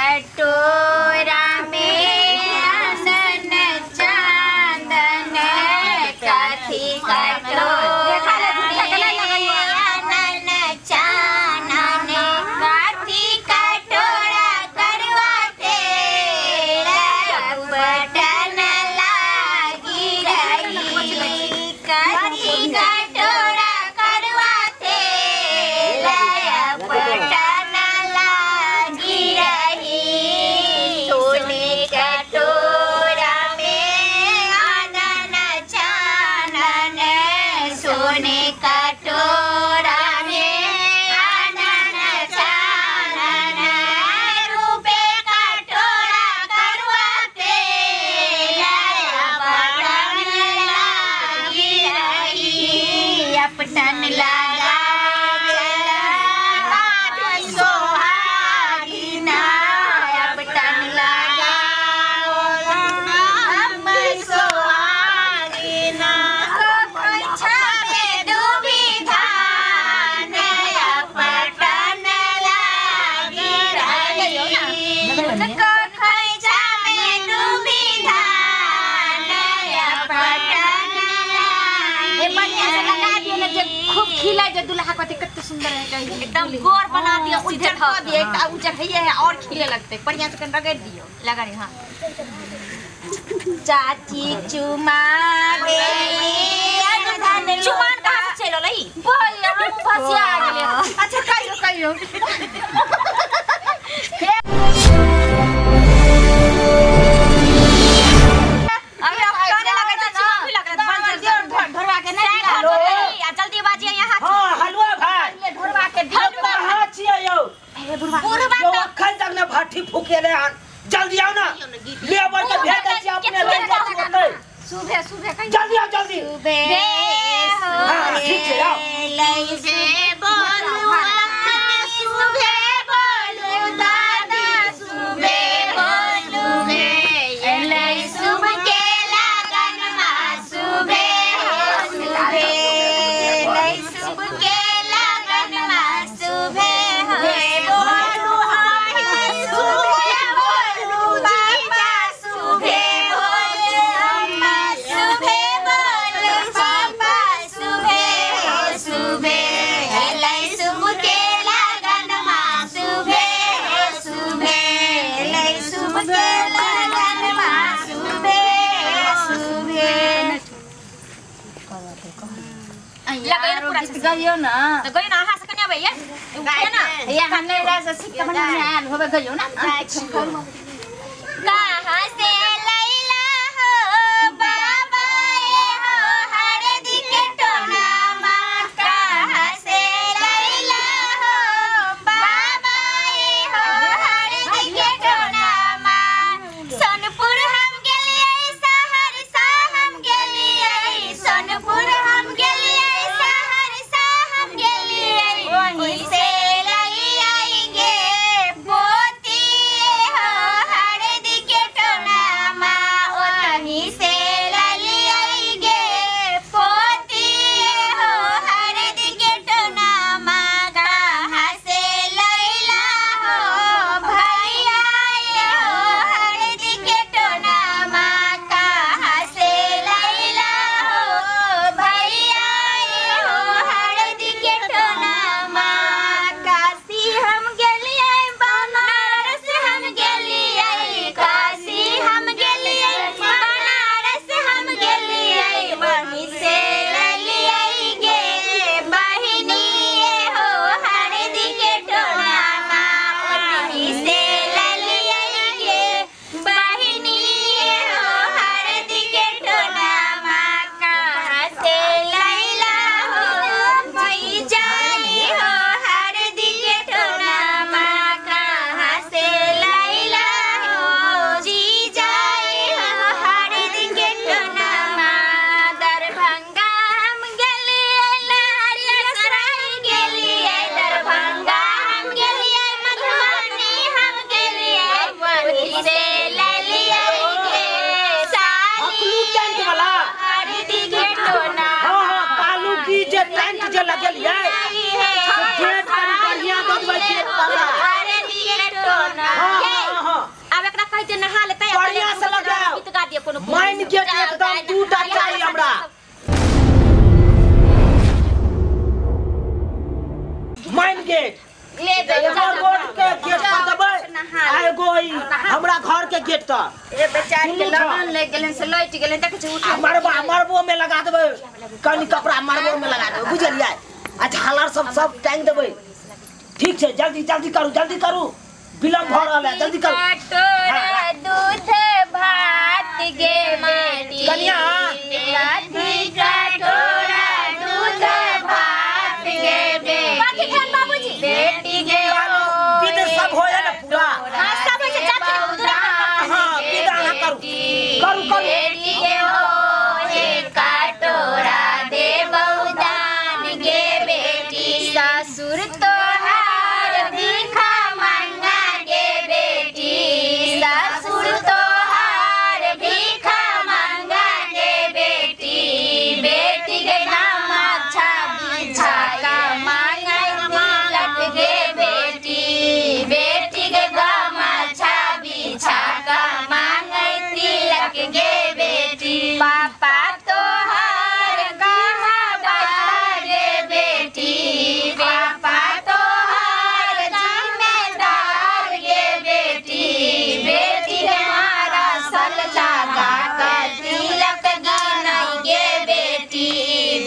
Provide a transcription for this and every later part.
कटोरा में आनन चांदन कथी कटोरा में आनन चानन कथी कटोरा करवा तेल बटन लागी रही कथी कटोरा करवा तेल बटन लागी रही सोने कटोरा में आनन चानन सोने कटोरा में आनन चानन रूपे कटोरा करवा तेल बटन लागी रही अपटन लगा सोहागिना अपटन लगा हम सोहागिना खोइछा में डूबी धान अपटन लागी रही खोइछा में डूबी धान अपटन ए बढ़िया से लगा दियो ना जे खूब खिलाय जे दुल्हा कथी कते सुंदर है कही एकदम गोर बना दियो सीधे उज्जर कऽ दियो एकटा उज्जर हइये है और खिले लगते बढ़िया से कन रगड़ दियो लगा रही हाँ चाची चुमा धन चुमान कहाँ से चलि अलै बोल हम फसिया आ गेलै। अच्छा कहियो कहियो अभी अब करे लगे त चुमा भी लगत बन जल्दी ढोरवा के नहीं हेलो आ जल्दी बाजी यहाँ हां हलवा भाई ढोरवा के दियो कहां छियै यौ बुढ़वा यौ अखन तक ने भाठी फुकेले हन जल्दी आओ ना लेबर के भेज दै छी अपने लग जाइ छी ओतै सुबह सुबह कहियो जल्दी आओ जल्दी सुबह हां ठीक छै आओ लैसे बोलू अम्मा सुबह बोलू दादा सुबह बोलू लै सुबह के लगन मा सुबह हो सुबह लै सुबह के लगन मा सुबह हो बोलू अम्मा सुबह बोलू जीजा सुबह बोलू अम्मा सुबह बोलू पापा सुबह हो सुबह लै सुबह के लगन मा सुबह हो सुबह लै सुबह के लगन मा सुबह हो सुबह लगै ना पूरा गीत गइयो ना त गयो ना अहाँ से कने अबैया उठे ना या हम नहीं रह से सीख के आयल होबे गइयो ना कहाँ से लैला हो बाबा ए हो हरदी के टोना माँ कहाँ से लैला हो बाबा ए हो हरदी के टोना माँ सोनपुर हम गेलियै सहरसा हम गेलियै सोनपुर हम गेलियै सहरसा हम गेलियै ओहि से लैया पोती हो हरदी के टोना माँ ओतही से ललियै पोती हो हरदी के टोना माँ कहाँ से लैला हो भैया हो हरदी के टोना माँ कहाँ से लैला हो भैया हो हरदी के टोना माँ काशी हम गेलियै बनारस हम गेलियै काशी हम गेलियै बनारस हम गेलियै वहीं से ललियै गे बहिनी हो हरदी के टोना माँ ओतही से ललियै गे बहिनी हो हरदी के टोना माँ कहाँ से लैला हो मई जाई हो हरदी के टोना माँ कहाँ से लैला हो जी जाई हो हरदी के टोना माँ दरभंगा हम गेलियै लहरियासराय गेलियै दरभंगा हम गेलियै मधुबनी हम गेलियै वहीं से ललियै गे साली अकलू टेंट वाला हरदी के टोना हां हां कालू की जे टेंट जे लगेलियै से गेट कनी बढ़िया दऽ देबै गेट वाला हरदी के टोना हां हां कहते नहा लेतै बढ़िया से लगाओ गीत गा दिए कोनो माइन गेट एकदम दूटा चाहिए हमरा माइन गेट ले जाओ रोड के गेट पर देबै आ एगो ई हमरा घर के गेट तर ए बेचारी के लगन लग गेलन से लौट गेलन देखै छै उठा मरबा मरबो में लगा देबै कनी कपड़ा मरबो में लगा देबै बुझलियै आ झालर सब सब टांग देबै ठीक छै जल्दी जल्दी करू जल्दी करू विलंब भ रहल है जल्दी करू कटोरा दूध भात गे बेटी कनिया कटोरा दूध भात गे बेटी बाकी भेल बाबूजी बेटी गे विध सब होय ना पूरा हां सब होय छै जाति दूरा हां विध अहाँ करू करू करू बेटी गे होए कटोरा देबौ दान गे बेटी ससुर तोहार भीखा मांगा गे बेटी ससुर तोहार भीखा मांगा गे बेटी बेटी के नाम अच्छा बिछा का मांगा तिलक गे बेटी बेटी के नाम अच्छा बिछा का मांगा तिलक गे बेटी पापा तोहार कहाँ गे बेटी पापा तोहार जिम्मेदार गे बेटी बेटी हमारा सल लगा कर तिलक गिनाई गे बेटी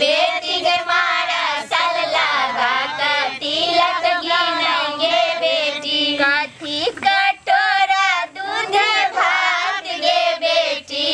बेटी के मारा सल लगा कर तिलक गिनाई गे बेटी कथी कटोरा दूध भात गे बेटी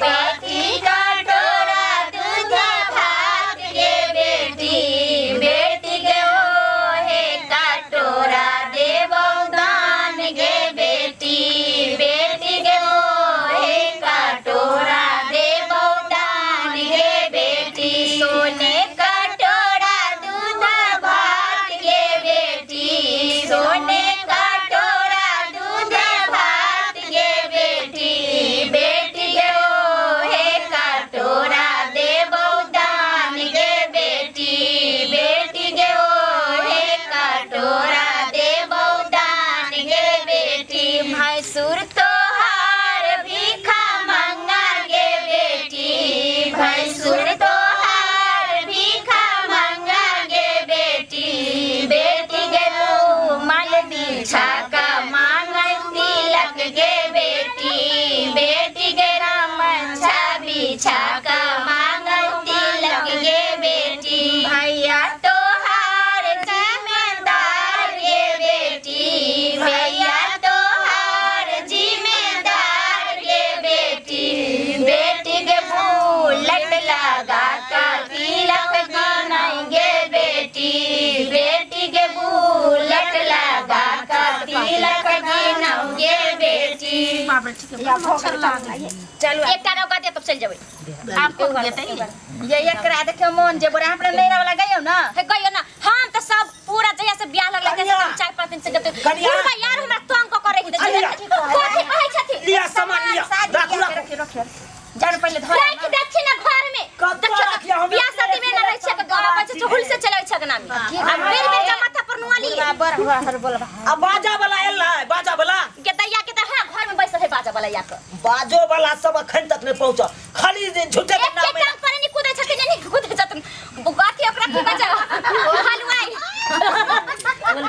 कथी कटोरा दूध भात गे बेटी बेटी के ओहे कटोरा देबौ दान गे बेटी बेटी के ओहे कटोरा देबौ दान गे बेटी सोने कटोरा दूध भात गे बेटी सोने कटोरा दूध भात गे बेटी बेटी के ओहे कटोरा देबौ दान गे बेटी बेटी के ओहे कटोरा देबौ दान गे बेटी भैंसुर तोहार भीखा मांगा गे बेटी भैंसुर तोहार भीखा मांगा गे बेटी बेटी के माल बिछा का मांगा तिलक गे बेटी बेटी के नाम अच्छा बिछा का मांगा तिलक गे बेटी भैया तोहार जिम्मेदार गे बेटी भैया तोहार जिम्मेदार गे बेटी बेटी के फूलट लगा कर तिलक गिनाई गे बेटी बेटी के फूलट लगा कर तिलक गिनाई गे बेटी चलू एकटा रौका दे तब चल जेबै आपको देतै ये एकरा देखियो मोन जे बोरा हमरा नैरा वाला गयो ना हे गयो ना हम त सब पूरा जहिया से बियाह लगलै कनिया। से 4-5 दिन से जब तक कनिया। पूरा यार हमरा तंग क करे कनिया। कथि कहै छथि लिया सामान लिया राखू राखू रखियो रखियो जान पहिले धर राखि देखि ना घर में कतऽ देखियो राखिया? हम बियाह शादी में ना रहै छै गाँव पर चहुल से चलै छै नामी आ बेर बेर जा माथा पर नुआ ली बर हर बोलबा आ बाजा वाला एलै बाजा वाला के दैया के त हां घर में बैसल है बाजा वाला या के बाजो वाला सब अखन तक नहीं पहुंचल खाली जे झूठे के एक नाम एक टांग पर नहीं कूदै छथिन नहीं कूदै छथिन अथी ओकरा की कहै छै हलवाई बोल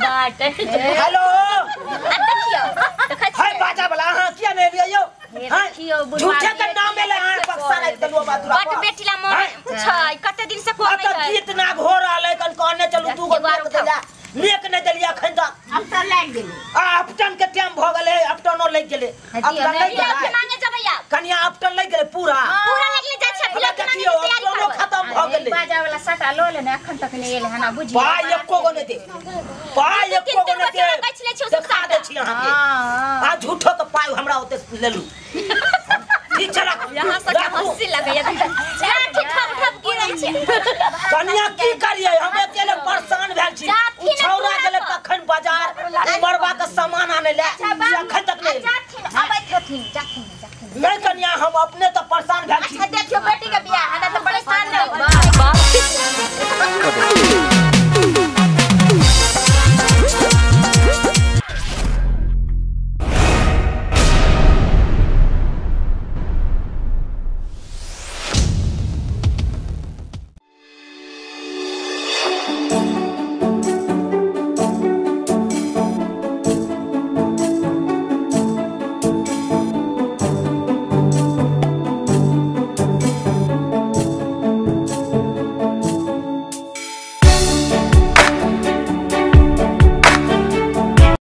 हेलो आ देखियो देखै हाय बाजा वाला अहाँ किया नहीं एलियै यौ हाय देखियौ, बुढ़वा झूठे के नाम एलै अहाँ बक्सा राखि देलहुँ बादुरा बट बेटी ला मोन छै कते दिन से कोई अतऽ गीत नाग हो रहल है कन कहने चलू दू गो एगो आर नेक देलिया नेक नहि देलियै अखन तक अब त लागि गेलै आ अपटन के टाइम भऽ गेलै अपटनो लागि गेलै अपटन लागि गेलै मांगे जेबै आब कनिया अपटन लागि गेलै पूरा पूरा लगले जाइ छै हमरा फिलौकी मांगे देखियौ के तैयारी अपटनो करबै खत्म भऽ गेलै बाजा वाला सटा लो लेने अखन तक नहीं एले हना बुझियो पाइ एको गो नहि दे पाइ दू एको तीन गो गो नहि चोरा दे बेच लै छी ओ सब देखा दै छी अहाँके हां आ झूठो के पाइ हमरा ओते लेलू ठीक छै राखू यहाँ सब के राखू हंसी लगैया लाठी ठप ठप गिरै छै कनिया की करियै हम अकेले परेशान भेल छी जाथिन उ छौड़ा पूरा गेलै पर। कखन बाजार मरबा के सामान आनै ले से अखन तक नहि एलै। जाथिन अबैत हथिन जाथिन जाथिन नहि कनिया हम अपने तऽ परेशान भेल छी अच्छा